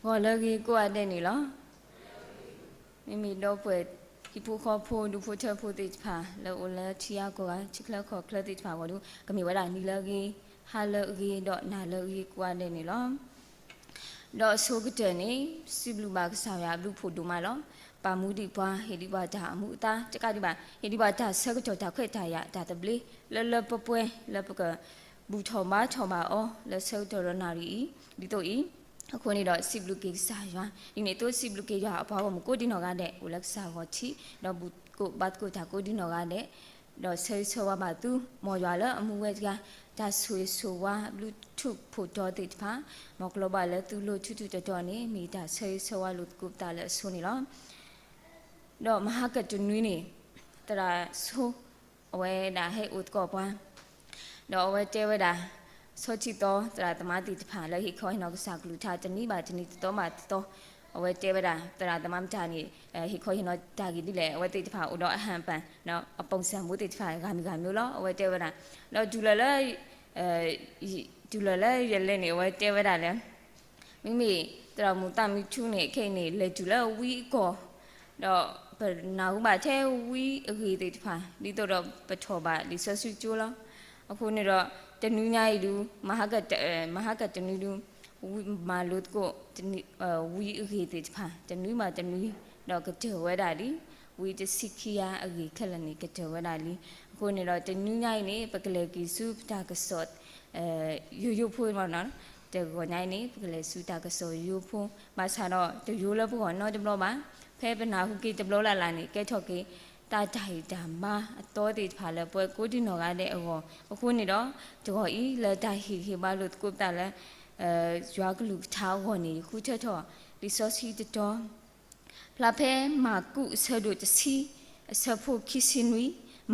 ဂီၤလၢအဂ့ၤကိးဂၤဒဲးန့ၣ်လီၤ. မ့မ့ၢ်ဒီပုၢ်ဝဲၢ်ဟံၣ်ဖိဃီဖိ ဒူဖိထၢဖိသ့ၣ်တဖၣ် လၢအိၣ်လၢထံဂၤကီၢ်ဂၤ ထံချၢကီၢ်ချၢသ့ၣ်တဖၣ်အဂီၢ်ဒီး ကမ့ၢ်ဝဲဒၣ်နံၤလၢအဂ့ၤ, ဟါလၢအဂ့ၤ, ဒီးနၤလၢအဂ့ၤကိးဂၤဒဲးန့ၣ်လီၤ. ဒီးအဆိကတၢၢ်န့ၣ် စံးဘျုးဘၣ်ကစၢ်ယွၤအဘျုးအဖှိၣ်ဒိၣ်မးလီၤ. ပာ်မူဒံးပှၤ ဟ့ၣ်ဒံးပှၤတၢ်အမူအသါတကးဒံးဘၣ် ဟ့ၣ်ဒံးပှၤတၢ်ဆၢကတီၢ် တၢ်ခွဲးတၢ်ယာ် တၢ်သဘျ့ လၢလၢပှဲၤပှဲၤ လၢပကဘူၣ်ထီၣ်ဘါထီၣ်ဘၣ်အီၤ လၢဆၢကတီၢ်ဒီးနၣ်ရံၣ်အံၤ ဒ်သိးအံၤ အဃိန့ၣ်ဒီး စံးဘျုးက့ၤကစၢ်ယွၤ, ဒ်န့ၣ်အသိး စံးဘျုးက့ၤယွၤအပှၤဂီၢ်မုၢ်ကိးဒံနီၢ်ဂၤဒဲး အိၣ်လၢကစၢ်ဂီၤထံး ဒီးဘူၣ်သကိးဘါသကိးတၢ်ကိးဒံနီၢ်ဂၤဒဲး, ဒီးဆၢဂ့ၤဆၢဝါဘၣ်သု မ်ယွၤလၢအမူဝဲတဂၤ တၢ်ဆိၣ်ဂ့ၤဆိၣ်ဝါ ဘျုးထူးဖှိၣ်တီၤသ့ၣ်တဖၣ် မ်ကလီၤဘၣ်လၢသုလိၤထူးထူးတီၤတီၤန့ၣ် မ့ၢ်တၢ်ဆၢဂ့ၤဆၢဝါလိာ်သကိးပသးလၢအဆိန့ၣ်လီၤ. ဒီးမဟါကတနွံန့ၣ် သရၣ်ဆိ အဝဲဒၣ်ဟဲအိၣ်သကိးပှၤ ဒီးအဝဲတဲဝဲဒၣ် ဆီထံသီသရၣ်သမါသ့ၣ်တဖၣ် လၢဟ့ၣ်ခီဟ့ၣ်နီၤကစၢ်ကလုၢ်ကထါ တနံၤဘၣ်တနံၤ တသီဘၣ်တသီ, အဝဲတဲဝဲဒၣ် သရၣ်သမါမတၤန့ၣ် ဟ့ၣ်ခီဟ့ၣ်နီၤတၢ်ဂ့ၢ်ဒ်လဲၣ်, အဝဲသ့ၣ်တဖၣ်အိၣ်ဒီးအဟၢၣ်ပၢၣ် အပိၣ်စၢ်မိသ့ၣ်တဖၣ် ဂၤမံၤဂၤမံၤလီၤ. အဝဲတဲဝဲဒၣ် ဒီးတုၤလီၤလၢ တုၤလီၤလၢယလဲၤန့ၣ် အဝဲတဲဝဲဒၣ်လၢ မ့မ့ၢ်သရၣ်မုၣ်သၣ်မံထူန့ၣ် ခဲအံၤန့ၣ် လဲၤတုၤလၢဝံအကီၢ်, ဒီးပနၢ်ဟူဘၣ်ထဲဝံအဂ့ၢ်သ့ၣ်တဖၣ် ဒ်သိးဒီးပထီၣ်ဘၣ်လံာ်စီဆှံကၠိလီၤ. အဃိန့ၣ်ဒီး တနွံညါအံၤဒုး မဟါကတနွံဒုး ဝံမၤလိသကိး ဝံအဂ့ၢ်သ့ၣ်တဖၣ် တနွံဘၣ်တနွံ ဒီးကတၢၢ်ဝဲဒၣ်လံ. ဝံတဆံခံဂၤအဂ့ၢ်ခဲလၢာ်န့ၣ် ကတၢၢ်ဝဲဒၣ်လံ. အဃိန့ၣ်ဒီး တနွံညါအံၤန့ၣ် ပကလဲၤက့ၤဆူပတၢ်ကစီၣ် ယိယိဖိ တဂီၤညါအံၤန့ၣ် ပကလဲၤဆူတၢ်ကစီၣ်ယိဖိ ဘၣ်ဆၣ်ဒီးတယိလၢပဂီၢ်နီတဘျီဘၣ်. ဖဲပနၢ်ဟူက့ၤတဘျီလၢ်လၢ်န့ၣ် ကဲထီၣ်က့ၤ တၢ်တၢ်ဟ့ၣ်တၢ်ဘါအသီသ့ၣ်တဖၣ်လၢပဝဲကိးဒံနီၢ်ဂၤဒဲးအဂီၢ်. အဃိန့ၣ်ဒီး တဂီၤအံၤလၢတၢ်ဟ့ၣ်ဂံၢ်ဟ့ၣ်ဘါလိာ်သကိးပသးလၢ ယွၤကလုၢ်ကထါအဂီၢ်န့ၣ် ယဃုထၢထီၣ်လံာ်စီဆှံတတီၤ ဖျါဖဲမၢ်ကူးအဆၢဒိၣ်တဆံ အဆၢဖိခံဆံနွံ,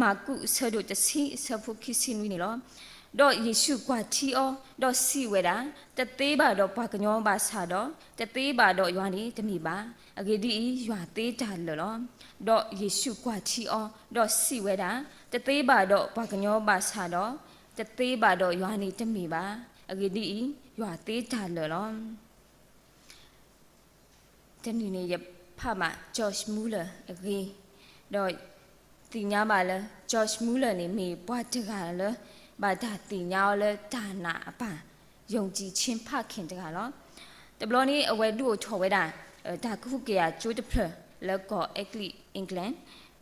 မၢ်ကူးအဆၢဒိၣ်တဆံ အဆၢဖိခံဆံနွံန့ၣ်လီၤ. ဒီးယ့ၣ်ၡူးကွၢ်ထံအီၤ ဒီးစံးဝဲဒၣ်, တသ့ဘၣ်ဒီးပှၤကညီဘၣ်ဆၣ်ဒီး တသ့ဘၣ်ဒီးယွၤန့ၣ်တမ့ၢ်ဘၣ်. အဂ့ၢ်ဒ်အံၤ, ယွၤသ့တၢ်လၢာ်လီၤ. ဒီးယ့ၣ်ၡူးကွၢ်ထံအီၤ ဒီးစံးဝဲဒၣ်, တသ့ဘၣ်ဒီးပှၤကညီဘၣ်ဆၣ်ဒီး တသ့ဘၣ်ဒီးယွၤန့ၣ်တမ့ၢ်ဘၣ်. အဂ့ၢ်ဒ်အံၤ, ယွၤသ့တၢ်လၢာ်လီၤ. တနံၤန့ၣ် ယဖးဘၣ် George Muller အဂ့ၢ်, ဒီးသ့ၣ်ညါဘၣ်လၢ George Muller န့ၣ် မ့ၢ်ပှၤတဂၤလၢ ဘၣ်တၢ်သ့ၣ်ညါအီၤလၢတၢ်နာ်အပၢ် ယုံကြည်ခြင်းဖခင် တဂၤလီၤ. တဘျီန့ၣ် အဝဲဒုးအိၣ်ထီၣ်ဝဲဒၣ် တၢ်ကဟုကယာ်ကၠိတဖျၢၣ် လၢကီၢ်အဲကလံး England,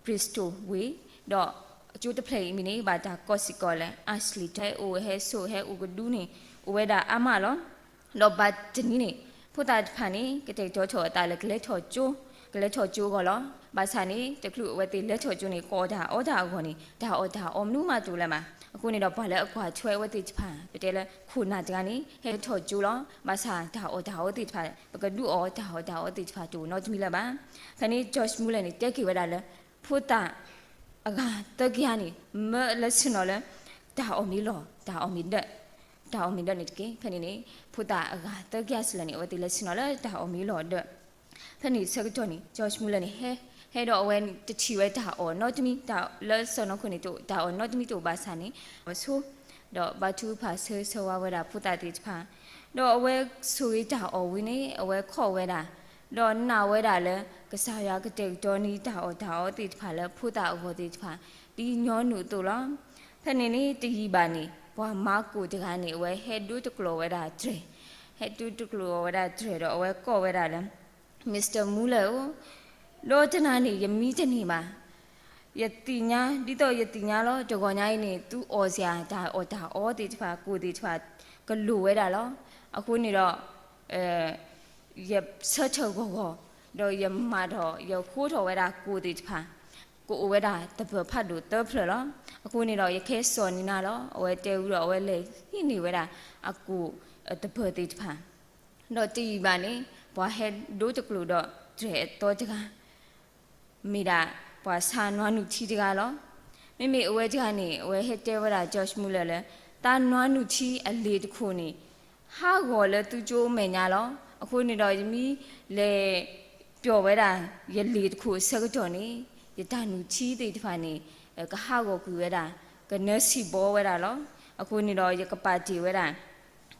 Bristol ဝ့ၢ်, ဒီးကၠိတဖျၢၣ်အံၤမံၤန့ၣ် ဘၣ်တၢ်ကိးစ့ၢ်ကီးလၢ Ashley ဟဲအိၣ်ဟဲဆိးဟဲအိၣ်ကဒုန့ၣ် အိၣ်ဝဲဒၣ်အါမးလီၤ. ဒီးဘၣ်တနံၤန့ၣ် ဖိသၣ်တဖၣ်န့ၣ် ကတဲာ်ကတီၤထီၣ်အသးလၢကလဲၤထီၣ်ကၠိ, ကလဲၤထီၣ်ကၠိအဂီၢ်လီၤ. ဘၣ်ဆၣ်န့ၣ် တချုးအဝဲသ့ၣ်လဲၤထီၣ်ကၠိန့ၣ် ကအီၣ်တၢ်အီတၢ်အဂီၢ်န့ၣ် တၢ်အီၣ်တၢ်အီမနုၤမးတအိၣ်လၢၤဘၣ်. အဃိန့ၣ်ဒီး ပှၤလၢအကွၢ်ထွဲအဝဲသ့ၣ်တဖၣ် ပတဲလၢခိၣ်နၢ်တဂၤန့ၣ် ဟဲထီၣ်ကၠိလီၤ. ဘၣ်ဆၣ်တၢ်အီၣ်တၢ်အီသ့ၣ်တဖၣ် ပကဒုးအီၣ်တၢ်အီၣ်တၢ်အီသ့ၣ်တဖၣ်တအိၣ်နီတမံၤလၢၤဘၣ်. ဖဲန့ၣ် George Muller န့ၣ် တဲက့ၤဝဲဒၣ်လၢ ဖိသၣ်အဂၤသၢကယၤန့ၣ် မၢလဲၤဆ့ၣ်နီၤလၢ တၢ်အီၣ်မ့ၤလီၢ် တၢ်အီၣ်မ့ၤဒၢး, တၢ်အီၣ်မ့ၤဒၢးန့ၣ်တက့ၢ်. ဖဲန့ၣ်န့ၣ် ဖိသၣ်အဂၤသၢကယၤစ့ၢ်လၢာ်န့ၣ် အဝဲသ့ၣ်လဲၤဆ့ၣ်နီၤလၢတၢ်အီၣ်မ့ၤလီၢ်ဒၢး. ဖဲန့ၣ်ဆၢကတီၢ်န့ၣ် George Muller န့ၣ် ဟဲ, ဟဲဒီးအဝဲတထံၣ်ဝဲတၢ်အီၣ်နီတမံၤ, တၢ်လၢစီၢ်နီၤခိၣ်န့ၣ် တၢ်အီၣ်နီတမံၤတအိၣ်ဘၣ်ဆၣ်န့ၣ် အဝဲဆိ ဒီးဘါထုကဖၣ်ဆၢဂ့ၤဆၢဝါဝဲဒၣ်ဖိသၣ်သ့ၣ်တဖၣ်, ဒီးအဝဲဆိၣ်ဂ့ၤတၢ်အီၣ်ဝံၤန့ၣ် အဝဲခီၣ်ဝဲဒၣ်, ဒီးနာ်ဝဲဒၣ်လၢ ကစၢ်ယွၤကတဲာ်ကတီၤန့ၢ်တၢ်အီၣ်တၢ်အီသ့ၣ်တဖၣ်လၢဖိသၣ်အဂီၢ်သ့ၣ်တဖၣ် ဒ်ညီနုၢ်အသိးလီၤ. ဖဲန့ၣ်န့ၣ် တယံာ်ဘၣ်န့ၣ် ပှၤမၤကိၣ်တဂၤန့ၣ် အဝဲဟဲဒိတကျိာ်ဝဲဒၣ်တြဲၤ, ဟဲဒိတကျိာ်ဝဲဒၣ်တြဲၤဒီး အဝဲကိးဝဲဒၣ်လၢ Mister Muller ဧၢ, ဒီးတနၤန့ၣ် ယမံတန့ၢ်ဘၣ်. ယသ့ၣ်ညါ, ဒ်သိးယသ့ၣ်ညါလီၤ တဂီၤညါအံၤန့ၣ် သုအီၣ်စ့ၢ်တၢ်အီၣ်တၢ်အီသ့ၣ်တဖၣ် ကိၣ်သ့ၣ်တဖၣ် ကလိၣ်ဝဲဒၣ်လီၤ. အဃိန့ၣ်ဒီး ယဆၢထၢၣ်ဂီၢ်ဂီၢ် ဒီးယမၤထီၣ် ယဃိထီၣ်ဝဲဒၣ်ကိၣ်သ့ၣ်တဖၣ် ကအိၣ်ဝဲဒၣ်သပၢၤဖးဒိၣ်သၢဖျၢၣ်လီၤ. အဃိန့ၣ်ဒီး ယကဟဲစိာ်န့ၢ်နၤလီၤ. အဝဲတဲဝံၤဒီး အဝဲလဲၤဟံးန့ၢ်ဝဲဒၣ်အကိၣ်သပၢၤသ့ၣ်တဖၣ်, ဒီးတယံာ်ဘၣ်န့ၣ် ပှၤဟဲဒိတကျိာ်ဒီးတြဲၤအသီတဂၤ မ့ၢ်ဒၣ်ပှၤဆါနွါနုၢ်ထံတဂၤလီၤ. မ့မ့ၢ်အဝဲတဂၤန့ၣ် အဝဲဟဲတဲဝဲဒၣ် George Muller လၢ သးနွါနုၢ်ထံအလ့ၣ်တခိၣ်န့ၣ် ဟးဂီၤလၢသုကၠိအမဲာ်ညါလီၤ. အဃိန့ၣ်ဒီး ယမ့ၢ်လဲၤပျီၢ်ဝဲဒၣ် ယလ့ၣ်တခိၣ်အဆၢကတီၢ်န့ၣ် ယတၢ်နုၢ်ထံသ့ၣ်တဖၣ်န့ၣ် ကဟးဂီၤကွံာ်ဝဲဒၣ် ကနၢဆံၣ်ဘီဝဲဒၣ်လီၤ. အဃိန့ၣ်ဒီး ယကပာ်တ့ၢ်ဝဲဒၣ်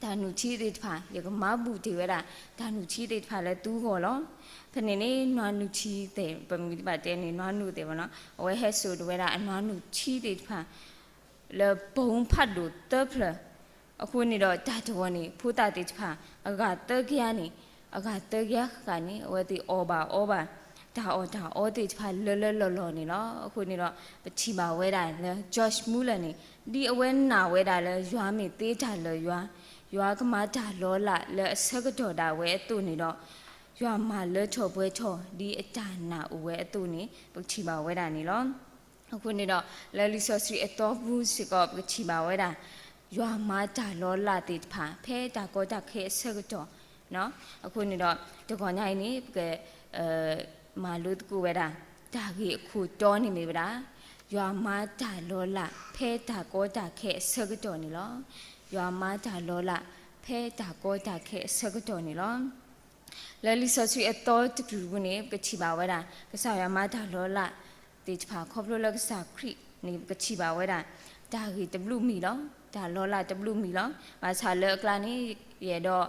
တၢ်နုၢ်ထံသ့ၣ်တဖၣ် ယကမၤဘူၣ်တ့ၢ်ဝဲဒၣ် တၢ်နုၢ်ထံသ့ၣ်တဖၣ်လၢသုဂီၢ်လီၤ. ဖဲန့ၣ်န့ၣ် နွားနုၢ်ထံသ့ၣ် ပမ့ၢ်ဘၣ်တဲန့ၣ် နွားနုၢ်သ့ၣ်ဘၣ်နီၤ အဝဲဟဲစိာ်တ့ၢ်ဝဲဒၣ်အနွားနုၢ်ထံသ့ၣ်တဖၣ် လၢဘိဖးဒိၣ်သၢဖျၢၣ်. အဃိန့ၣ်ဒီးတၢ်တဂီၤန့ၣ် ဖိသၣ်သ့ၣ်တဖၣ် အဂၤသၢကယၤန့ၣ် အဂၤသၢကယၤဃၣ်န့ၣ် အဝဲသ့ၣ်အီၣ်ဘၣ်အီဘၣ် တၢ်အီၣ်တၢ်အီသ့ၣ်တဖၣ်လၢလၢလီၢ်လီၢ်န့ၣ်လီၤ. အဃိန့ၣ်ဒီး ပထံၣ်ဘၣ်ဝဲဒၣ်လၢ George Muller န့ၣ် ဒ်အဝဲနာ်ဝဲဒၣ်လၢယွၤမ့ၢ်သ့တၢ်လၢာ်ယွၤ, ယွၤကမၤတၢ်လီၤလးလၢအဆၢကတီၢ်ဒၣ်ဝဲအသိးန့ၣ်ဒီး ယွၤမၤလၢထီၣ်ပှဲၤထီၣ်ဒ်အတၢ်နာ်အိၣ်ဝဲအသိးန့ၣ် ပကထံၣ်ဘၣ်ဝဲဒၣ်န့ၣ်လီၤ. အဃိန့ၣ်ဒီး လၢလံာ်စီဆှံအသီပူၤစ့ၢ်ကီး ပကထံၣ်ဘၣ်ဝဲဒၣ် ယွၤမၤတၢ်လီၤလးသ့ၣ်တဖၣ် ဖဲတၢ်ကီတၢ်ခဲအဆၢကတီၢ်. အဃိန့ၣ်ဒီး တဂီၤညါအံၤန့ၣ် ပက မၤလိသကိးဝဲဒၣ် တၢ်ဂ့ၢ်အခိၣ်တီန့ၣ်မ့ၢ်ဝဲဒၣ် ယွၤမၤတၢ်လီၤလး ဖဲတၢ်ကီတၢ်ခဲအဆၢကတီၢ်န့ၣ်လီၤ. ယွၤမၤတၢ်လီၤလး ဖဲတၢ်ကီတၢ်ခဲအဆၢကတီၢ်န့ၣ်လီၤ. လၢလံာ်စီဆှံအသီတကတြူၢ်ပူၤန့ၣ် ပကထံၣ်ဘၣ်ဝဲဒၣ် ကစၢ်ယွၤမၤတၢ်လီၤလးသ့ၣ်တဖၣ် ခီဖျိလၢကစၢ်ခရံာ်န့ၣ် ပကထံၣ်ဘၣ်ဝဲဒၣ် တၢ်ဂ့ၢ်တဘျုးမံၤလီၤ. တၢ်လီၤလးတဘျုးမံၤလီၤ. ဘၣ်ဆၣ်လၢအကျါန့ၣ် ယအဲၣ်ဒိး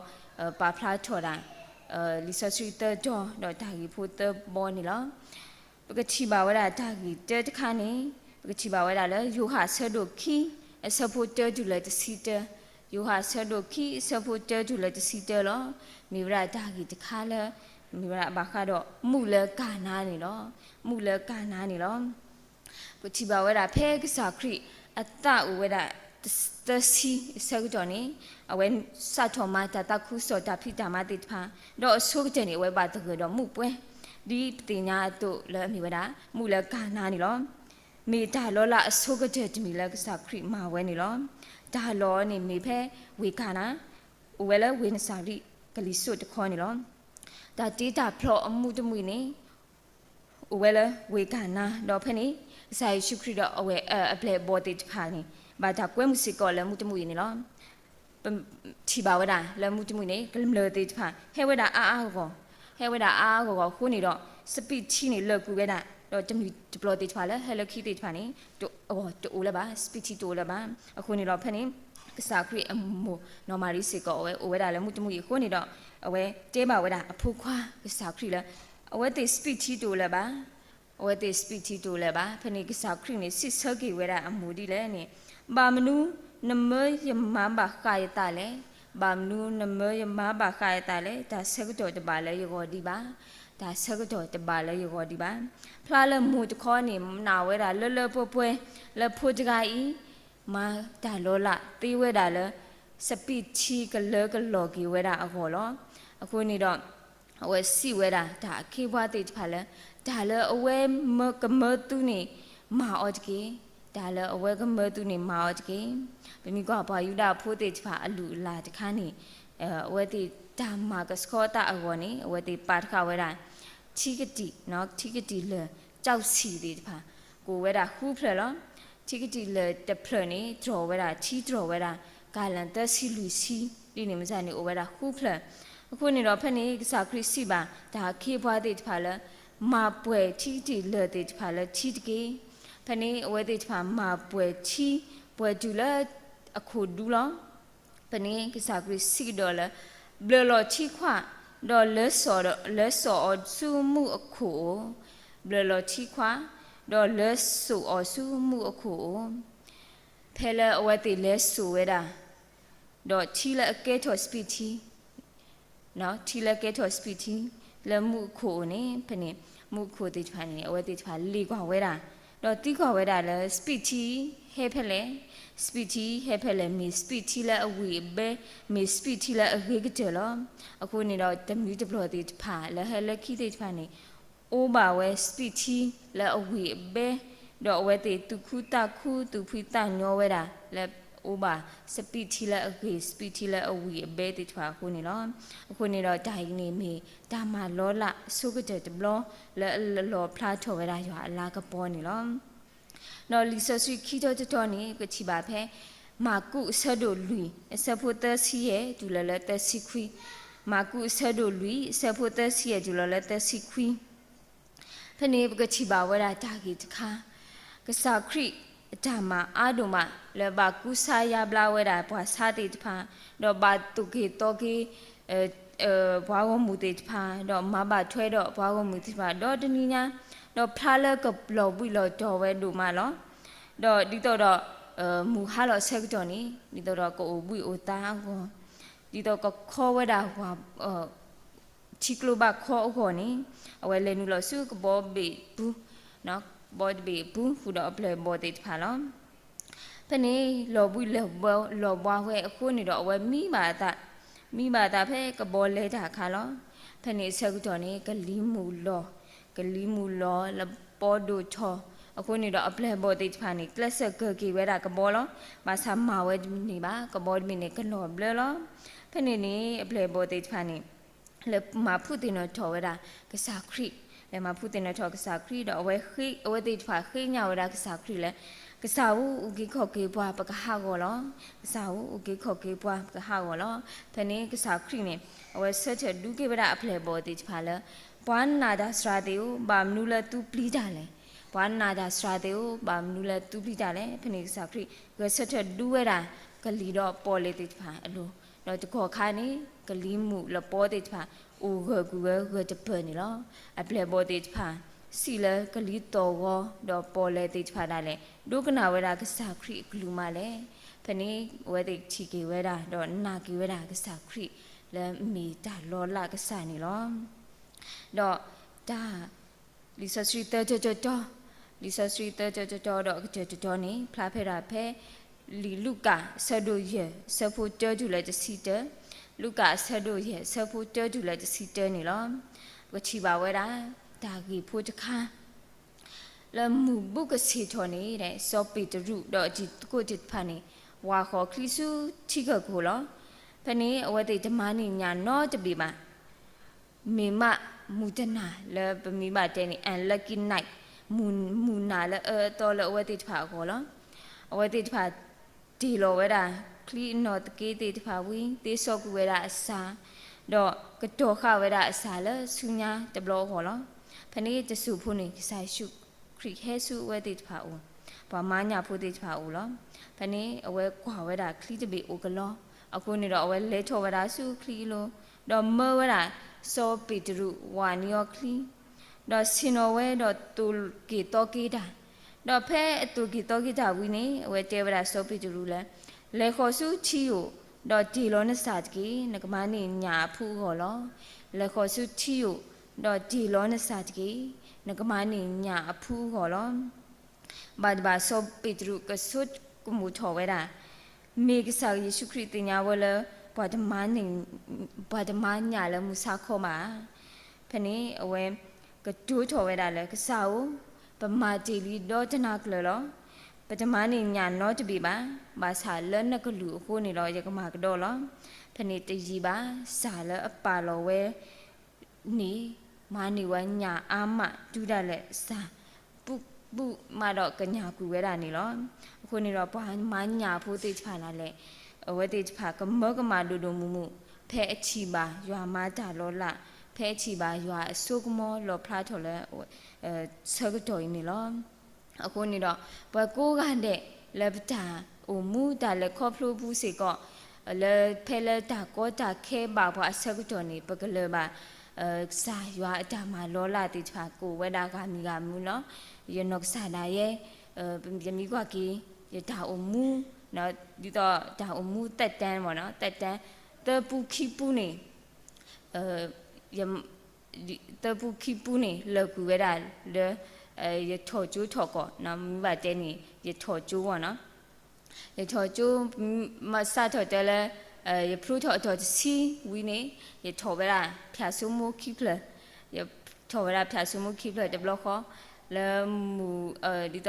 ပာ်ဖျါထီၣ်ဒၣ် လံာ်စီဆှံသၢတီၤ ဒီးတၢ်ဂ့ၢ်ဖိသၢဘီန့ၣ်လီၤ. ပကထံၣ်ဘၣ်ဝဲဒၣ်တၢ်ဂ့ၢ်တၢတခါန့ၣ် ပကထံၣ်ဘၣ်ဝဲဒၣ်လၢ ယိၤဟၣ်အဆၢဒိၣ်ခံ အဆၢဖိတၢတုၤလၢတဆံတၢ, ယိၤဟၣ်အဆၢဒိၣ်ခံ အဆၢဖိတၢတုၤလၢတဆံတၢလီၤ. မ့ၢ်ဝဲဒၣ်တၢ်ဂ့ၢ်တခါလၢ မ့ၢ်ဝဲဒၣ်ဘၣ်ဃးဒီးမူးလၢကၤနါန့ၣ်လီၤ. မူးလၢကၤနါန့ၣ်လီၤ. ပထံၣ်ဘၣ်ဝဲဒၣ်ဖဲကစၢ်ခရံာ်အသးအိၣ်ဝဲဒၣ် သၢဆံအဆၢကတီၢ်န့ၣ် အဝဲစးထီၣ်မၤတၢ်သးခုကစီၣ်တၢ်ဖံးတၢ်မၤသ့ၣ်တဖၣ်, ဒီးအဆိကတၢၢ်န့ၣ် အဝဲဘၣ်သဂၢၢ်ဒီးမူးပွဲ ဒ်ပသ့ၣ်ညါအသိးလၢအမ့ၢ်ဝဲဒၣ် မူးလၢကၤနါန့ၣ်လီၤ. မ့ၢ်တၢ်လီၤလးအဆိကတၢၢ်တမံၤလၢကစၢ်ခရံာ်မၤဝဲန့ၣ်လီၤ. တၢ်လီၢ်န့ၣ်မ့ၢ်ဖဲဝ့ၢ်ကၤနါ, အိၣ်ဝဲလၢဝ့ၢ်နစၤရ့းကလံၤစိးတခီန့ၣ်လီၤ. တၢ်တ့တၢ်ဖျီအမူးတမူးအံၤန့ၣ် အိၣ်ဝဲလၢဝ့ၢ်ကၤနါ, ဒီးဖဲန့ၣ် ကစၢ်ယ့ၣ်ၡူးခရံာ်ဒီးအဝဲၢ်အပျဲၢ်အဘီၣ်သ့ၣ်တဖၣ်န့ၣ် ဘၣ်တၢ်ကွဲမုာ်စ့ၢ်ကီးလၢမူးတမူးအံၤန့ၣ်လီၤ. ပထံၣ်ဘၣ်ဝဲဒၣ်လၢမူးတမူးန့ၣ် ကမျၢၢ်သ့ၣ်တဖၣ် ဟဲဝဲဒၣ်အါအါဂီၢ်ဂီၢ်, ဟဲဝဲဒၣ်အါအါဂီၢ်ဂီၢ်အဃိန့ၣ်ဒီး စပံးထံန့ၣ်လၢာ်ကွံာ်ဝဲဒၣ်, ဒီးတမံၤတဘျီသ့ၣ်တဖၣ်လၢဟဲလၢခံသ့ၣ်တဖၣ်န့ၣ် တအိၣ်လၢၤဘၣ်, စပံးထံတအိၣ်လၢၤဘၣ်. အဃိန့ၣ်ဒီးဖဲန့ၣ် ကစၢ်ခရံာ်အမိၢ်နီၢ်မၤရံစ့ၢ်ကီး အဝဲအိၣ်ဝဲဒၣ်လၢမူးတမူးအံၤအဃိန့ၣ်ဒီး အဝဲတဲဘၣ်ဝဲဒၣ်အဖိခွါကစၢ်ခရံာ်လၢ အဝဲသ့ၣ်စပံးထံတအိၣ်လၢၤဘၣ်, အဝဲသ့ၣ်စပံးထံတအိၣ်လၢၤဘၣ်. ဖဲန့ၣ်ကစၢ်ခရံာ်န့ၣ် စံးဆၢက့ၤဝဲဒၣ်အမိၢ်ဒ်လဲၣ်န့ၣ်, ဘၣ်မနုၤနမၢယမၤဘၣ်ဃးယသးလဲၣ်, ဘၣ်မနုၤနမၢယမၤဘၣ်ဃးယသးလဲၣ်, တၢ်ဆၢကတီၢ်တဘၣ်လၢယဂီၢ်ဒံးဘၣ်, တၢ်ဆၢကတီၢ်တဘၣ်လၢယဂီၢ်ဒံးဘၣ်. ဖျါလၢမိၢ်တခီန့ၣ် နာ်ဝဲဒၣ်လၢလၢပှဲၤပှဲၤ လၢဖိတဂၤအံၤ မၤတၢ်လီၤလးသ့ဝဲဒၣ်လၢ စပံးထံကလၢကလီၤက့ၤဝဲဒၣ်အဂီၢ်လီၤ. အဃိန့ၣ်ဒီး အဝဲစံးဝဲဒၣ်တၢ်အခ့အပှၤသ့ၣ်တဖၣ်လၢ တၢ်လၢအဝဲကမၢသုန့ၣ် မၤအီၤတက့ၢ်, တၢ်လၢအဝဲကမၢသုန့ၣ် မၤအီၤတက့ၢ်. ပမ့ၢ်ကွၢ်ပှၤယူဒၤဖိသ့ၣ်တဖၣ်အလုၢ်အလၢ်တခါန့ၣ် အဝဲသ့ၣ်တၢ်မၤကဆှီသးအဂီၢ်န့ၣ် အဝဲသ့ၣ်ပာ်တဃာ်ဝဲဒၣ် ထံကတံာ်, ထံကတံာ်လၢာ် ကျောက်ဆည် သ့ၣ်တဖၣ် ကအိၣ်ဝဲဒၣ်ဃုဖျၢၣ်လီၤ. ထံကတံာ်လၢာ်တဖျၢၣ်န့ၣ် တြီၢ်ဝဲဒၣ် ထံတြီၢ်ဝဲဒၣ် ကၤလၢၢ်သၢဆံလွံၢ်ဆံ ဒ်န့ၣ်မ့ၢ်န့ၣ် အိၣ်ဝဲဒၣ်ဃုဖျၢၣ်. အဃိန့ၣ်ဒီးဖဲန့ၣ် ကစၢ်ခရံာ်စံးဘၣ် တၢ်အခ့အပှၤသ့ၣ်တဖၣ်လၢ မၤပှဲၤထံကတံာ်လၢာ်သ့ၣ်တဖၣ်လၢထံတက့ၢ်. ဖဲန့ၣ် အဝဲသ့ၣ်တဖၣ်မၤပှဲၤထံ ပှဲၤတုၤလၢအခိၣ်ဒူလီၤ. ဖဲန့ၣ် ကစၢ်ခရံာ်စံးကဒီးလၢ ဘျၢၣ်လီၤထံခွါ, ဒီးလဲၤစိာ်အီၤဆူမူးအခိၣ်ဧိၤ, ဘျၢၣ်လီၤထံခွါ, ဒီးလဲၤစိာ်အီၤဆူမူးအခိၣ်ဧိၤ. ဖဲလၢအဝဲသ့ၣ်လဲၤစိာ်ဝဲဒၣ် ဒီးထံလၢအကဲထီၣ်စပံးထံ ထံလၢကဲထီၣ်စပံးထံ လၢမူးအခိၣ်ဧိၤန့ၣ် ဖဲန့ၣ် မူးအခိၣ်သ့ၣ်တဖၣ်န့ၣ် အဝဲသ့ၣ်တဖၣ်လ့ၣ်ကွၢ်ဝဲဒၣ်, ဒီးသံကွၢ်ဝဲဒၣ်လၢ စပံးထံဟဲဖဲလဲၣ်, စပံးထံဟဲဖဲလဲၣ်, မ့ၢ်စပံးထံလၢအဝံၣ်အဘဲ, မ့ၢ်စပံးထံလၢအဂ့ၤကတၢၢ်လီၤ. အဃိန့ၣ်ဒီး တမံၤတဘျီၣ်သ့ၣ်တဖၣ်လၢဟဲလၢခံသ့ၣ်တဖၣ်န့ၣ် အိၣ်ဘၣ်ဝဲစပံးထံလၢအဝံၣ်အဘဲ, ဒီးအဝဲသ့ၣ်သူၣ်ခုသးခု သူၣ်ဖှံသးညီဝဲဒၣ် လၢအိၣ်ဘၣ်စပံးထံလၢအဂ့ၤ စပံးထံလၢအဝံၣ်အဘဲသ့ၣ်တဖၣ်အဃိန့ၣ်လီၤ. အဃိန့ၣ်ဒီး တၢ်အံၤန့ၣ်မ့ၢ်တၢ်မၤလီၤလးအဆိကတၢၢ်တဘျီ လၢအလီၣ်ဖျါထီၣ်ဝဲဒၣ်ယွၤအလၤကပီၤန့ၣ်လီၤ. ဒီးလံာ်စီဆှံခံတီၤတတီၤန့ၣ် ပထံၣ်ဘၣ်ဖဲ မၢ်ကူးအဆၢဒိၣ်လွံၢ် အဆၢဖိသၢဆံယဲၢ်တုၤလီၤလၢသၢဆံခွံ, မၢ်ကူးအဆၢဒိၣ်လွံၢ် အဆၢဖိသၢဆံယဲၢ်တုၤလီၤလၢသၢဆံခွံ ဖဲန့ၣ် ပကထံၣ်ဘၣ်ဝဲဒၣ်တၢ်ဂ့ၢ်တခါ, ကစၢ်ခရံာ် အတၢ်မၤအါဒိၣ်မး လၢဘၣ်ကူစါယါဘျါဝဲဒၣ်ပှၤဆါသ့ၣ်တဖၣ်, ဒီးဘၣ်သိၣ်က့ၤသီက့ၤ ပှၤဂီၢ်မုၢ်သ့ၣ်တဖၣ်, ဒီးမၤဘၣ်ထွဲဒီးပှၤဂီၢ်မုၢ်သ့ၣ်တဖၣ် ဒီတနံၤညါ, ဒီးဖျါလၢကလီၤဘှံးလီၤတီၤဝဲဒိၣ်မးလီၤ. ဒီးဒ်သိးဒီး မုၢ်ဟါလီၤဆၢကတီၢ်န့ၣ် ဒ်သိးဒီးကအိၣ်ဘှံးအိၣ်သါအဂီၢ်, ဒ်သိးကခီဝဲဒၣ် ထံကျိဘၣ်ခီအဂီၢ်န့ၣ်, အဝဲလဲၤနုာ်လီၤဆူကဘီဘ့ၣ်ပူၤ, ကဘီတဘ့ၣ်အပူၤ ဃုာ်ဒီးအပျဲၢ်အဘီၣ်သ့ၣ်တဖၣ်လီၤ. ဖဲန့ၣ် လီၤဘှံးလီၤဘှါဝဲအဃိန့ၣ်ဒီး အဝဲမံဘၣ်အသး, မံဘၣ်အသးဖဲကဘီလဲၤတၢ်အခါလီၤ. ဖဲန့ၣ်အဆၢကတီၢ်န့ၣ် ကလံၤမုၢ်လီၤ, ကလံၤမုၢ်လီၤလပီဒိၣ်ထီၣ်, အဃိန့ၣ်ဒီးအပျဲၢ်အဘီၣ်သ့ၣ်တဖၣ်န့ၣ် ကျဲးစၢးကၢၤက့ၤဝဲဒၣ်ကဘီလီၤ. ဘၣ်ဆၣ်မၤဝဲတန့ၢ်ဘၣ်, ကဘီတဘ့ၣ်န့ၣ်ကလီၤဘျၢလီၤ. ဖဲန့ၣ်န့ၣ် အပျဲၢ်အဘီၣ်သ့ၣ်တဖၣ်န့ၣ် လဲၤမၤဖှူသ့ၣ်နီၣ်ထီၣ်ဝဲဒၣ်ကစၢ်ခရံာ်, လဲၤမၤဖှူသ့ၣ်နီၣ်ထီၣ်ကစၢ်ခရံာ်ဒီး အဝဲဃ့, အဝဲသ့ၣ်တဖၣ်ဃ့ကညးဝဲဒၣ်ကစၢ်ခရံာ်လၢ ကစၢ်ဧၢ, အုၣ်က့ၤခီၣ်က့ၤပှၤ ပကဟးဂီၤလီၤ. ကစၢ်ဧၢ, အုၣ်က့ၤခီၣ်က့ၤပှၤ ပကဟးဂီၤလီၤ. ဖဲန့ၣ်ကစၢ်ခရံာ်န့ၣ် အဝဲဆၢထၢၣ်ဒုးက့ၤဝဲဒၣ်အပျဲၢ်အဘီၣ်သ့ၣ်တဖၣ်လၢ ပှၤနာ်တၢ်စှၤသ့ၣ်ဧၢ, ဘၣ်မနုၤလၢသုပျံၤတၢ်လဲၣ်. ပှၤနာ်တၢ်စှၤသ့ၣ်ဧၢ, ဘၣ်မနုၤလၢသုပျံၤတၢ်လဲၣ်. ဖဲန့ၣ်ကစၢ်ခရံာ် ဂဲၤဆၢထၢၣ်ဒုးဝဲဒၣ်ကလံၤဒီးပီၣ်လဲၣ်သ့ၣ်တဖၣ်အလိၤ, ဒီးတကီၢ်ခါန့ၣ် ကလံၤမုၢ်လပီသ့ၣ်တဖၣ် အိၣ်ဂၢၢ်ကွံာ်ဝဲဂၢၢ်တပၢၢ်န့ၣ်လီၤ. အပျဲၢ်အဘီၣ်သ့ၣ်တဖၣ် စံးလၢကလံၤသီၣ်ဂီၤ ဒီးပီၣ်လဲၣ်သ့ၣ်တဖၣ်ဒၣ်လဲာ် ဒိကနၣ်ဝဲဒၣ်ကစၢ်ခရံာ်အကလုၢ်မးလဲၣ်. ဖဲန့ၣ် အဝဲသ့ၣ်ထံၣ်က့ၤဝဲဒၣ် ဒီးနာ်က့ၤဝဲဒၣ်ကစၢ်ခရံာ်လၢမ့ၢ်တၢ်လီၤလးကစၢ်န့ၣ်လီၤ. ဒီးတၢ် လံာ်စီဆှံသၢတၢတတီၤ, လံာ်စီဆှံသၢတၢတတီၤဒီးအကတၢၢ်တတီၤန့ၣ် ဖျါဖဲဒၣ်ဖဲ လံာ်လူၤကၣ် အဆၢဒိၣ်ယဲၢ် အဆၢဖိတၢတုၤလၢတဆံတၢ, လူၤကၣ်အဆၢဒိၣ်ယဲၢ် အဆၢဖိတၢတုၤလၢတဆံတၢန့ၣ်လီၤ. ပကထံၣ်ဘၣ်ဝဲဒၣ် တၢ်ဂ့ၢ်ဖိတခါ လၢမုၢ်ဘူၣ်ကဆ့ၣ်ထီၣ်န့ၣ် စီၤပ့းတရူးဒီးအတံၤသကိးသ့ၣ်တဖၣ်န့ၣ် ဝၢ်ဃီၤချံဆူထံကၢၢ်ခိၣ်လီၤ. ဖဲန့ၣ် အဝဲသ့ၣ်တမၤန့ၢ်ညၣ်နီတဘ့ၣ်ဘၣ်. မ့ၢ်မးမုၢ်တနၤလၢပမ့ၢ်ဘၣ်တဲန့ၣ် unlucky night, မုၢ်နၤလၢအအၢအသီလၢအဝဲသ့ၣ်တဖၣ်အဂီၢ်လီၤ. အဝဲသ့ၣ်တဖၣ် တ့ၢ်လီၤဝဲဒၣ် ချံအနီၢ်သက့သ့ၣ်တဖၣ်ဝံၤ သ့စီကွံာ်ဝဲဒၣ်အစၢ်, ဒီးကတီၤဃာ်ဝဲဒၣ်အစၢ်လၢဆူညါတဘျီအဂီၢ်လီၤ. ဖဲန့ၣ်တစိၢ်ဖိန့ၣ် ကစၢ်ယ့ၣ်ၡူးခရံာ်ဟဲဆူအဝဲသ့ၣ်တဖၣ်အအိၣ်, ပှၤမၤညၣ်ဖိသ့ၣ်တဖၣ်အအိၣ်လီၤ. ဖဲန့ၣ်အဝဲကွၢ်ဝဲဒၣ်ချံတဘ့ၣ်အိၣ်ကလီ, အဃိန့ၣ်ဒီးအဝဲလဲၤထီၣ်ဝဲဒၣ်ဆူချံအလိၤ, ဒီးမၢဝဲဒၣ် စီၤပ့းတရူးဝၤနံၤအီၤချံ ဒီးဆ့ၣ်နီၤဝဲဒီးသိၣ်က့ၤသီက့ၤတၢ်, ဒီးဖဲအသိၣ်က့ၤသီက့ၤတၢ်ဝံၤန့ၣ် အဝဲတဲဝဲဒၣ်စီၤပ့းတရူးလၢ လဲၤဃီၤဆူထံဧိၤ, ဒီးတ့ၢ်လီၤနစၢ်တက့ၢ်, နကမၤန့ၢ်ညၣ်အဖုအဂီၢ်လီၤ. လဲၤဃီၤဆူထံဧိၤ, ဒီးတ့ၢ်လီၤနစၢ်တက့ၢ်, နကမၤန့ၢ်ညၣ်အဖုအဂီၢ်လီၤ. ဘၣ်တဘၣ်စီၤပ့းတရူးကဆိကမိၣ်ထီၣ်ဝဲဒၣ်, မ့ၢ်ကစၢ်ယ့ၣ်ၡူးခရံာ်သ့ၣ်ညါဝဲလၢ ပှၤတမၤညၣ်လၢမုၢ်ဆါခီဘၣ်ဧါ. ဖဲန့ၣ်အဝဲကတိၤထီၣ်ဝဲဒၣ်လၢ ကစၢ်ဧၢ, ပမၤတ့ၢ်လံဒီတနၤကျၢၤလီၤ. ပတမၤန့ၢ်ညၣ်နီတဘ့ၣ်ဘၣ်. ဘၣ်ဆၣ်လၢနကလုၢ်အဃိန့ၣ်ဒီး ယကမၤကဒီးလီၤ. ဖဲန့ၣ်တယံာ်ဘၣ် စၢ်လၢအပာ်လီၤဝဲ န့ၣ် မၤန့ၢ်ဝဲညၣ်အါမး တုၤဒၣ်လဲာ်စၢ် ဘူၣ်ဘူၣ်မးဒီးကညၣ်ကွံာ်ဝဲဒၣ်န့ၣ်လီၤ. အဃိန့ၣ်ဒီး ပှၤမၤညၣ်ဖိသ့ၣ်တဖၣ်ဒၣ်လဲာ် အဝဲသ့ၣ်တဖၣ်ကမၢကမၣ်ဒိၣ်ဒိၣ်မုၢ်မုၢ် ဖဲအထံၣ်ဘၣ်ယွၤမၤတၢ်လီၤလး, ဖဲအထံၣ်ဘၣ်ယွၤအစိကမီၤလီၣ်ဖျါထီၣ်လၢ ဆၢကတီၢ်အံၤန့ၣ်လီၤ. အဃိန့ၣ်ဒီး ပှၤကိးဂၤဒဲးလၢပတၢ်အိၣ်မူတၢ်လဲၤခီဖျိပူၤစ့ၢ်ကီး လၢဖဲလၢတၢ်ကီတၢ်ခဲဘၣ်ပှၤအဆၢကတီၢ်န့ၣ် ပကလၢၤဘၣ် ကစၢ်ယွၤအတၢ်မၤလီၤလးသ့ၣ်တဖၣ် ကအိၣ်ဝဲဒၣ်ဂၤမံၤဂၤမံၤလီၤ. ယနီၢ်ကစၢ်ဒၣ်ယဲ ယမ့ၢ်ကွၢ်က့ၤ ယတၢ်အိၣ်မူ ဒ်သိးတၢ်အိၣ်မူသက်တမ်းမ့ၢ်နီၤ သက်တမ်း သၢပူခံပူန့ၣ် သၢပူခံပူန့ၣ် လၢာ်ကွံာ်ဝဲဒၣ်လၢ ယထီၣ်ကၠိထီၣ်ကီၢ် မ့ၢ်ဘၣ်တဲန့ၣ် ယထီၣ်ကၠိဝဲနီၤ ယထီၣ်ကၠိ မ့ၢ်စးထီၣ်တဲလၢ ယဖျိထီၣ်အထီၣ်တဆံဝံၤန့ၣ် ယထီၣ်ဝဲဒၣ်ဖၠၣ်စိမိခံဖျၢၣ်, ယထီၣ်ဝဲဒၣ်ဖၠၣ်စိမိခံဖျၢၣ်တဘျီဃီ လၢမုၢ် ဒ်သိး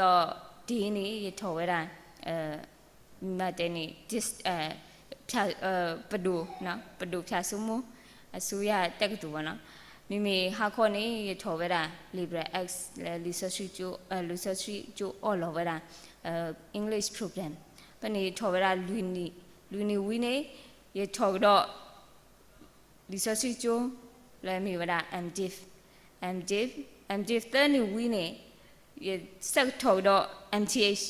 တ့န့ၣ် ယထီၣ်ဝဲဒၣ် မ့ၢ်ဘၣ်တဲန့ၣ် ပဒိၣ် ပဒိၣ်ဖၠၣ်စိမိ အစိုးရတက္ကသိုလ်ဝဲနီၤ. မ့မ့ၢ်ဟါခီန့ၣ် ယထီၣ်ဝဲဒၣ် liberal arts လၢ လံာ်စီဆှံကၠိအီၣ်လီၤဝဲဒၣ် English program ဖဲန့ၣ်ယထီၣ်ဝဲဒၣ်လွံၢ်နံၣ်, လွံၢ်နံၣ်ဝံၤန့ၣ် ယထီၣ်ကဒီး လံာ်စီဆှံကၠိ လၢမ့ၢ်ဝဲဒၣ် MDiv, MDiv, MDiv သၢနံၣ်ဝံၤန့ၣ် ယဆၢကထီၣ်ကဒီး MTh,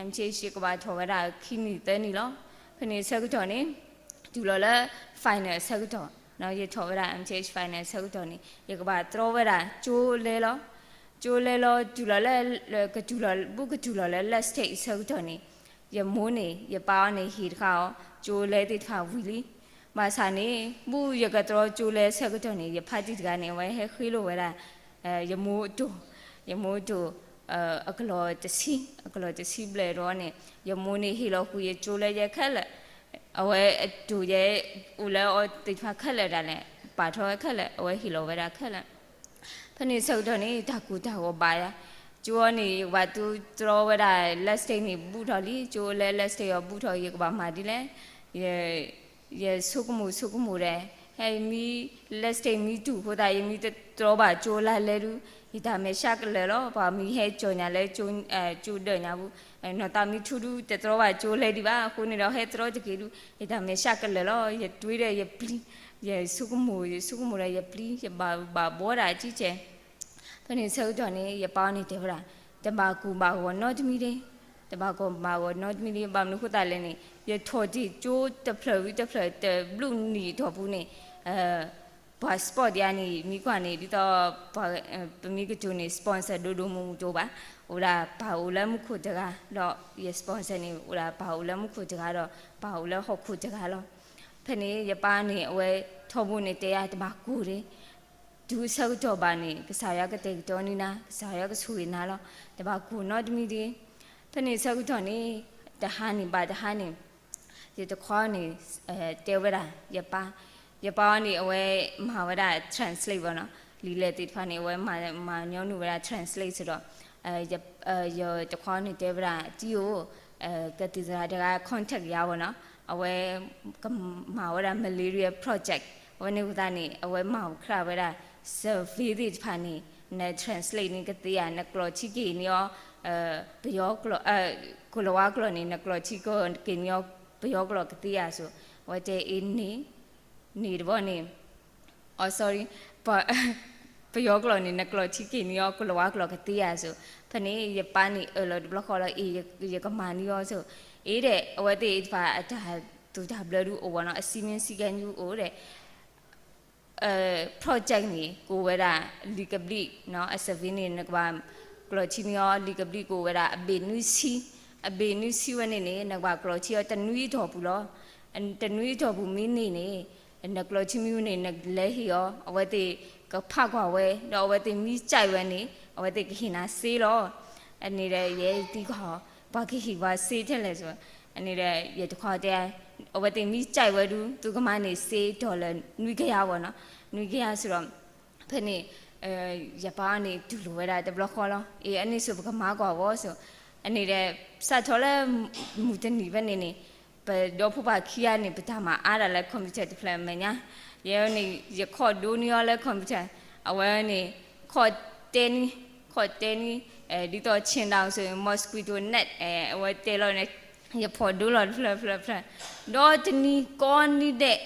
MTh ယကဘၣ်ထီၣ်ဝဲဒၣ်ခံနံၣ်သၢနံၣ်လီၤ. ဖဲန့ၣ်အဆၢကတီၢ်န့ၣ် တုၤလီၤလၢ final အဆၢကတီၢ်, ယထီၣ်ဝဲဒၣ် MTh final အဆၢကတီၢ်န့ၣ် ယကဘၣ်တြီဝဲဒၣ်ကၠိလဲလီၤ. ကၠိလဲလီၤ တုၤလီၤလၢ ကတုၤလီၤ ဘူးကတုၤလီၤလၢ last stage အဆၢကတီၢ်န့ၣ် ယမိၢ်န့ၣ် ယပၢ်အီၤန့ၣ်ဟ့ၣ်တဃာ်အီၤ ကၠိလဲသ့ၣ်တဖၣ်ဝံၤလံ. ဘၣ်ဆၣ်န့ၣ် ဘူးယကတြီကၠိလဲအဆၢကတီၢ်န့ၣ် ယဖါတံၢ်တဂၤန့ၣ် အဝဲဟဲဃ့လိာ်ဝဲဒၣ် ယမိၢ်အတိၢ်, ယမိၢ်အတိၢ် အကလီၤတဆံ, အကလီၤတဆံဘျဲၣ်ဒီးန့ၣ် ယမိၢ်န့ၣ်ဟ့ၣ်လီၤဃုာ်ယကၠိလဲယဲခဲလၢာ်, အဝဲအတိၢ်ယဲ အိၣ်လၢအီၤသ့ၣ်တဖၣ်ခဲလၢာ်ဒၣ်လဲာ် ပာ်ထီၣ်ဝဲခဲလၢာ် အဝဲဟ့ၣ်လီၤဝဲဒၣ်ခဲလၢာ်. ဖဲန့ၣ်အဆၢကတီၢ်န့ၣ် တၢ်ကိၢ်တၢ်ဂီၤဘၣ်ယၤ, ကၠိအီၤန့ၣ် ယကဘၣ်သူတြီဝဲဒၣ် last stage န့ၣ် ဘူးထီၣ်လံ, ကၠိလဲ last stage အီၤဘူးထီၣ် ယကဘၣ်မၤဒ်လဲၣ် ယဆိကမိၣ်ဆိကမိၣ်ဒီး ဟဲမံ last stage မံတူၢ်အဃိသတး ယမံတတြီဘၣ်ကၠိလါလဲဒုး ယတၢ်မဲာ်ဆှးကလၢာ်လီၤ. ပှၤမံဟဲကၠီၣ်ညါလၢ ကၠိဒၢးညါပူၤ နီၢ်သးမံထူဒုး တတြီဘၣ်ကၠိလဲဒံးဘၣ်. အဃိန့ၣ်ဒီး ဟဲတြီတက့ၢ်ဒုး ယတၢ်မဲာ်ဆှးကလၢာ်လီၤ. ယတွ့ဒီးယပျံၤ, ယဆိကမိၣ် ယဆိကမိၣ်ဒီးယပျံၤ ယဘၣ်ဘၣ်ဘီဒၣ်အကံကဲး ဖဲန့ၣ်အဆၢကတီၢ်န့ၣ် ယပၢ်အီၤန့ၣ်တဲဝဲဒၣ် တဘၣ်ကိၢ်ဘၣ်ဂီၤနီတမံၤဒ့, တဘၣ်ကိၢ်ဘၣ်ဂီၤနီတမံၤဒ့ ဘၣ်မနုၤအဃိသတးလဲၣ်န့ၣ် ယထီၣ်တ့ၢ်ကၠိတဖျၢၣ်ဝံၤတဖျၢၣ် တဘျုးနံၣ်အတီၢ်ပူၤန့ၣ် ပှၤ sponsor ယၤန့ၣ် မ့ၢ်ကွၢ်န့ၣ် ဒ်သိး ပမ့ၢ်ကတိၤန့ၣ် sponsor ဒိၣ်ဒိၣ်မုၢ်မုၢ်တအိၣ်ဘၣ်, အိၣ်ဒၣ်ပၢ်အိၣ်လၢမူခိၣ်တဂၤ ဒီးယ sponsor န့ၣ် အိၣ်ဒၣ်ပၢ်အိၣ်လၢမူခိၣ်တဂၤဒီး ပၢ်အိၣ်လၢဟီၣ်ခိၣ်တဂၤလီၤ. ဖဲန့ၣ် ယပၢ်န့ၣ် အဝဲထီဘိန့ၣ်တဲယၤတဘၣ်ကိၢ်ဒ့ တုၤဆၢကတီၢ်ဘၣ်န့ၣ် ကစၢ်ယွၤကတဲာ်ကတီၤန့ၢ်နၤ ကစၢ်ယွၤကဆိၣ်ဂ့ၤနၤလီၤ. တဘၣ်ကိၢ်နီတမံၤဒ့. ဖဲန့ၣ်ဆၢကတီၢ်န့ၣ် တဟါန့ၣ်ဘၣ်တဟါန့ၣ် ယတခွါန့ၣ် တဲဝဲဒၣ် ယပၢ်, ယပၢ်အီၤန့ၣ် အဝဲမၤဝဲဒၣ် translate ဘၣ်နီၤ, လံာ်လဲၢ်သ့ၣ်တဖၣ်န့ၣ် အဝဲမၤညီနုၢ်ဝဲဒၣ် translate စ့ၢ်ဒီး ယတခွါန့ၣ်တဲဝဲဒၣ် တံၤဧိၤ ကသံၣ်သရၣ်တဂၤ contact ယၤဘၣ်နီၤ, အဝဲ ကမၤဝဲဒၣ် malaria project အဝဲန့ၣ်အဃိသတးန့ၣ် အဝဲမၤခရၣ်ဝဲဒၣ် survey သ့ၣ်တဖၣ်န့ၣ် န translate န့ၣ်ကသ့ဧါ, နကျိာ်ထံက့ၤန့ၢ်အီၤ ပယီၤကျိာ် ကိၣ်လၤဝါကျိာ်န့ၣ် နကျိာ်ထံက့ၤန့ၢ်အီၤ ပယီၤကျိာ်ကသ့ဧါစိၤ, အဝဲတဲအ့န့ၣ်, န့ၣ်တဘျီန့ၣ် အ sorry ပယီၤကျိာ်န့ၣ် နကျိာ်ထံက့ၤန့ၢ်အီၤ ကိၣ်လၤဝါကျိာ်ကသ့ဧါစိၤ, ဖဲန့ၣ် ယပၢ်န့ၣ်အၢၣ်လီၤတဘျီဃီလီၤ အ့ ယကမၤန့ၢ်အီၤစိၤ, အ့ဒီး အဝဲသ့ၣ်တဖၣ်အတၢ်သူၣ်တၢ်ဘျၢဒုးအိၣ်ဘၣ်နီၤ, အစည်းမျဉ်းစည်းကမ်းဒုးအိၣ်ဒီး project န့ၣ် ကိးဝဲဒၣ် လံာ်ကဘျံးနီၤ, အ survey န့ၣ် နကဘၣ်ကျိာ်ထံန့ၢ်အီၤ လံာ်ကဘျံးကိးဝဲဒၣ် အဘ့ၣ်နွံဆံ, အဘ့ၣ်နွံဆံဝဲန့ၣ်န့ၣ် နကဘၣ်ကျိာ်ထံအီၤတနွံအတီၢ်ပူၤလီၤ. တနွံအတီၢ်ပူၤမ့ၢ်န့ၢ်န့ၣ် နကျိာ်ထံမ့ၢ်ဝဲန့ၣ် နလဲၤဟ့ၣ်အီၤ, အဝဲသ့ၣ်ကဖးကွၢ်ဝဲ ဒီးအဝဲသ့ၣ်မ့ၢ်ကဲဝဲန့ၣ် အဝဲသ့ၣ်ကဟ့ၣ်နၤစ့လီၤ. အန့ၣ်ဒီးယဲသံကွၢ်အီၤ ပှၤကဟ့ၣ်ပှၤစ့ထဲလဲၣ်စိၤ, အန့ၣ်ဒီးယတခွါတဲ အဝဲသ့ၣ်မ့ၢ်ကဲဝဲဒုး သုကမၤန့ၢ်စ့တီၢ်လၢနွံကယၤဘၣ်နီၤ, နွံကယၤစိၤဒီး ဖဲန့ၣ် ယပၢ်န့ၣ်တူၢ်လိာ်ဝဲဒၣ်တဘျီဃီလီၤ, အ့ အန့ၣ်စိၤပကမၤကွၢ်ဝဲစိၤ, အန့ၣ်ဒီး စးထီၣ်လၢ မုၢ်တနံၤဖဲန့ၣ်န့ၣ် ပဒီဖိပၢ်ခံဂၤန့ၣ် ပတၢ်မၤအါဒၣ်လၢ computer တဖျၢၣ်အမဲာ်ညါ, ယဲန့ၣ် ယခီၣ်ဒိန့ၢ်အီၤလၢ computer, အဝဲန့ၣ် ခီၣ်တဲနွံ, ခီၣ်တဲနွံ, ဒ်သိး ဆ့ၣ်ဒၣ်စိၤ mosquito net အဝဲတဲလီၤန့ၣ် ယဖီၣ်ဒိလီၤတဖျၢၣ်ဖျၢၣ်ဖျၢၣ်, ဒီးတနံၤကိးနံၤဒဲး,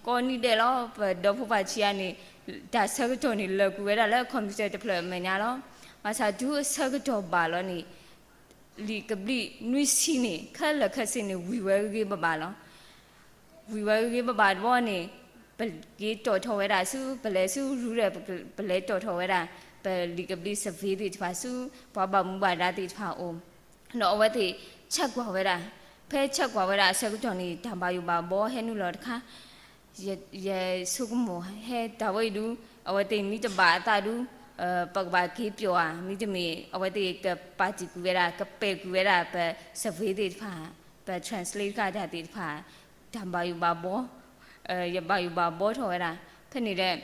ကိးနံၤဒဲးလီၤ ပဒီဖိပၢ်ခံဂၤန့ၣ် တၢ်ဆၢကတီၢ်န့ၣ် လၢာ်ကွံာ်ဝဲဒၣ်လၢ computer တဖျၢၣ်အမဲာ်ညါလီၤ. ဘၣ်ဆၣ်တုၤအဆၢကတီၢ်ဘၣ်လီၤန့ၣ် လံာ်ကဘျံးနွံဆံန့ၣ် ခဲလၢာ်ခဲဆ့န့ၣ် ဝံၤဝဲဂ့ၤဂ့ၤဘၣ်ဘၣ်လီၤ. ဝံၤဝဲဂ့ၤဂ့ၤဘၣ်ဘၣ်တဘျီန့ၣ် ပက့ၤတီၣ်ထီၣ်ဝဲဒၣ်ဆူ ပလဲၤဆူရူဒီး ပလဲၤတီၣ်ထီၣ်ဝဲဒၣ် ပလံာ်ကဘျံး survey သ့ၣ်တဖၣ်ဆူ ပှၤဘၣ်မူဘၣ်ဒါသ့ၣ်တဖၣ်အအိၣ်, ဒီးအဝဲသ့ၣ်ဆဲးကွၢ်ဝဲဒၣ်, ဖဲဆဲးကွၢ်ဝဲဒၣ်အဆၢကတီၢ်န့ၣ် တၢ်ဘၣ်ယိၣ်ဘၣ်ဘီဟဲနုာ်လီၤတခါ ယဆိကမိၣ်ဟဲတၢ်ဝဲအံၤဒုး အဝဲသ့ၣ်မ့ၢ်တဘၣ်အသးဒုး ပကဘၣ်က့ၤပျီၣ်ဧါ, မ့တမ့ၢ် အဝဲသ့ၣ်ကပာ်တံၢ်ကွံာ်ဝဲဒၣ် ကပဲာ်ကွံာ်ဝဲဒၣ် ပ survey သ့ၣ်တဖၣ်, ပ translate တခါတၢ်သ့ၣ်တဖၣ် တၢ်ဘၣ်ယိၣ်ဘၣ်ဘီ, ယဘၣ်ယိၣ်ဘၣ်ဘီထီၣ်ဝဲဒၣ်, ဖဲန့ၣ်ဒီး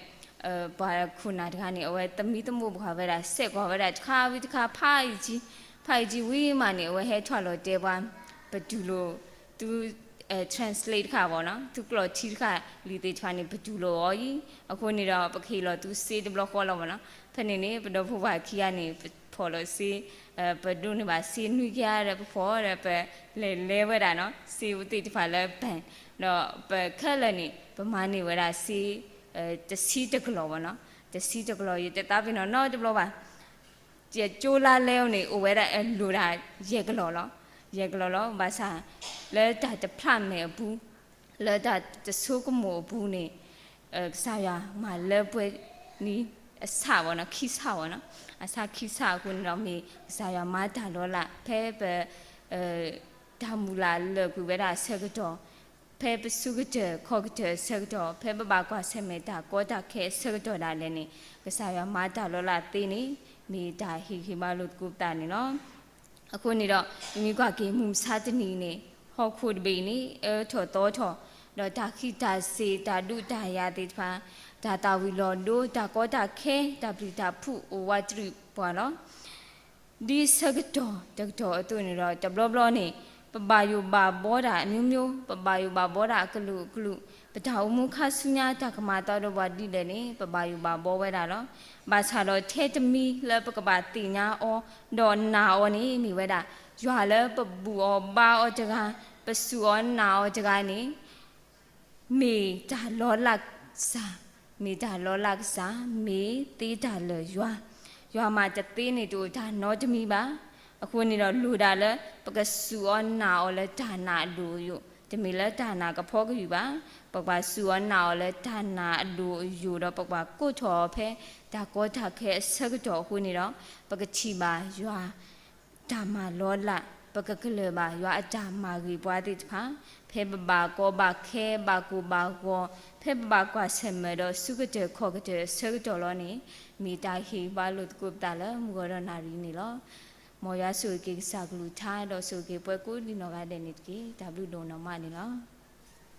ပှၤခိၣ်နၢ်တဂၤန့ၣ် အဝဲသမံသမိးပှၤဝဲဒၣ် စဲးကွၢ်ဝဲဒၣ်တခါဝံၤတခါ ဖးအံၤကံ, ဖးအံၤကံဝံၤမးန့ၣ် အဝဲဟဲထွဲလီၤတဲပှၤ ပတူၢ်လိာ်သု translate တခါဘၣ်နီၤ, သုကျိာ်ထံတခါ လံာ်သ့ၣ်တဖၣ်န့ၣ် ပတူၢ်လိာ်အီၤအံၤ, အဃိန့ၣ်ဒီး ပကဟ့ၣ်လီၤသုစ့တဘျီဃီလီၤဘၣ်နီၤ, ဖဲန့ၣ်န့ၣ် ပဒီဖိပၢ်ခံဂၤန့ၣ် ပဖီၣ်လီၤစ့ ပဒိးန့ၢ်ဘၣ်စ့နွံကယၤဒီး ပဖီၣ်ဒီး ပလဲၤလဲဝဲဒၣ်နီၤ, စ့ဝဲသ့ၣ်တဖၣ်လၢ bank ဒီးပခဲလၢာ်န့ၣ် ပမၤန့ၢ်ဝဲဒၣ်စ့ တဆံတကလီၢ်ဘၣ်နီၤ, တဆံတကလီၢ် ယတသးပ့ၤနီၣ်နီတဘျီဘၣ်, ယကၠိလါလဲန့ၣ် အိၣ်ဝဲဒၣ်လိၣ်ဒၣ်ယဲၢ်ကလီၢ်လီၤ. ယဲၢ်ကလီၢ်လီၤ. ဘၣ်ဆၣ် လၢတၢ်တဖျးမဲာ်အပူၤ, လၢတၢ်တဆိကမိၣ်အပူၤန့ၣ် ကစၢ်ယွၤမၤလၢပှဲၤန့ၣ်အဆၣ်ဘၣ်နီၤ, ခံဆၣ်ဘၣ်နီၤ, အဆၣ်ခံဆၣ်အဃိန့ၣ်ဒီး မ့ၢ်ကစၢ်ယွၤမၤတၢ်လီၤလး ဖဲပ တၢ်မုၢ်လၢ်လၢာ်ကွံာ်ဝဲဒၣ်အဆၢကတီၢ်, ဖဲပစူးကတၢၢ်ခီၣ်ကတၢၢ်အဆၢကတီၢ်, ဖဲပဘၣ်ကွၢ်ဆၢၣ်မဲာ်တၢ်ကီတၢ်ခဲအဆၢကတီၢ်ဒၣ်လဲာ်န့ၣ် ကစၢ်ယွၤမၤတၢ်လီၤလးသ့န့ၣ် မ့ၢ်တၢ်ဟ့ၣ်ဂံၢ်ဟ့ၣ်ဘါလိာ်သကိးပသးန့ၣ်လီၤ. အဃိန့ၣ်ဒီး ပမ့ၢ်ကွၢ်က့ၤမုၢ်မဆါတနံၤန့ၣ် ဟီၣ်ခိၣ်တဘ့ၣ်န့ၣ် အၢထီၣ်သီထီၣ်, ဒီးတၢ်ခံးတၢ်စ့ၤ တၢ်ဒုးတၢ်ယၤသ့ၣ်တဖၣ်, တၢ်သၣ်ဝံၤလီၤဒိ တၢ်ကီတၢ်ခဲ တၢ်ပျံၤတၢ်ဖုးအိၣ်ဝးတရံးပှၤလီၤ. ဒ်ဆၢကတီၢ်တကတီၢ်အသိးန့ၣ်ဒီး တဘျီဘျီန့ၣ် ပဘၣ်ယိၣ်ဘၣ်ဘီတၢ်အမျိုးမျိုး, ပဘၣ်ယိၣ်ဘၣ်ဘီတၢ်အကလုာ်ကလုာ်, ပတၢ်အိၣ်မူခါဆူညါ တၢ်ကမၤသီဒီးပှၤဒ်လဲၣ်န့ၣ် ပဘၣ်ယိၣ်ဘၣ်ဘီဝဲဒၣ်လီၤ. ဘၣ်ဆၣ်ဒီးထဲတမံၤလၢပကဘၣ်သ့ၣ်ညါအီၤ ဒီးနာ်အီၤန့ၣ် မ့ၢ်ဝဲဒၣ် ယွၤလၢပဘူၣ်အီၤဘါအီၤတဂၤ, ပစူၢ်အီၤနာ်အီၤတဂၤန့ၣ် မ့ၢ်တၢ်လီၤလးကစၢ်, မ့ၢ်တၢ်လီၤလးကစၢ်, မ့ၢ်သ့တၢ်လၢာ်ယွၤ, ယွၤမၤတသ့န့ၣ်တအိၣ်တၢ်နီတမံၤဘၣ်. အဃိန့ၣ်ဒီး လိၣ်ဒၣ်လၢ ပကစူၢ်အီၤနာ်အီၤလၢတၢ်နာ်အဒိၣ်အယိာ်, တမ့ၢ်လၢတၢ်နာ်ကဖီကယုၢ်ဘၣ်. ပကဘၣ်စူၢ်အီၤနာ်အီၤလၢတၢ်နာ်အဒိၣ်အယိာ်ဒီး ပကဘၣ်ကိးထီၣ်အီၤဖဲ တၢ်ကီတၢ်ခဲအဆၢကတီၢ်အဃိန့ၣ်ဒီး ပကထံၣ်ဘၣ်ယွၤ တၢ်မၤလီၤလး, ပကကလၢၢ်ဘၣ်ယွၤအတၢ်မၤဂ့ၤပှၤသ့ၣ်တဖၣ်, ဖဲပဘၣ်ကီဘၣ်ခဲ ဘၣ်ကိၢ်ဘၣ်ဂီၤ, ဖဲပဘၣ်ကွၢ်ဆၢၣ်မဲာ်ဒီးစူးကတၢၢ်ခီၣ်ကတၢၢ်အဆၢကတီၢ်လီၤန့ၣ် မ့ၢ်တၢ်ဟ့ၣ်ဂံၢ်ဟ့ၣ်ဘါလိာ်သကိးပသးလၢမုၢ်ဂီၤဒီးနၣ်ရံၣ်န့ၣ်လီၤ. မ်ယွၤဆိၣ်ဂ့ၤက့ၤကစၢ်ကလုၢ်ကထါ ဒီးဆိၣ်ဂ့ၤက့ၤပှၤကိးဒံနီၢ်ဂၤဒဲးန့ၣ်တက့ၢ်. တၢ်ဘျုးဒိၣ်နီၢ်မးန့ၣ်လီၤ.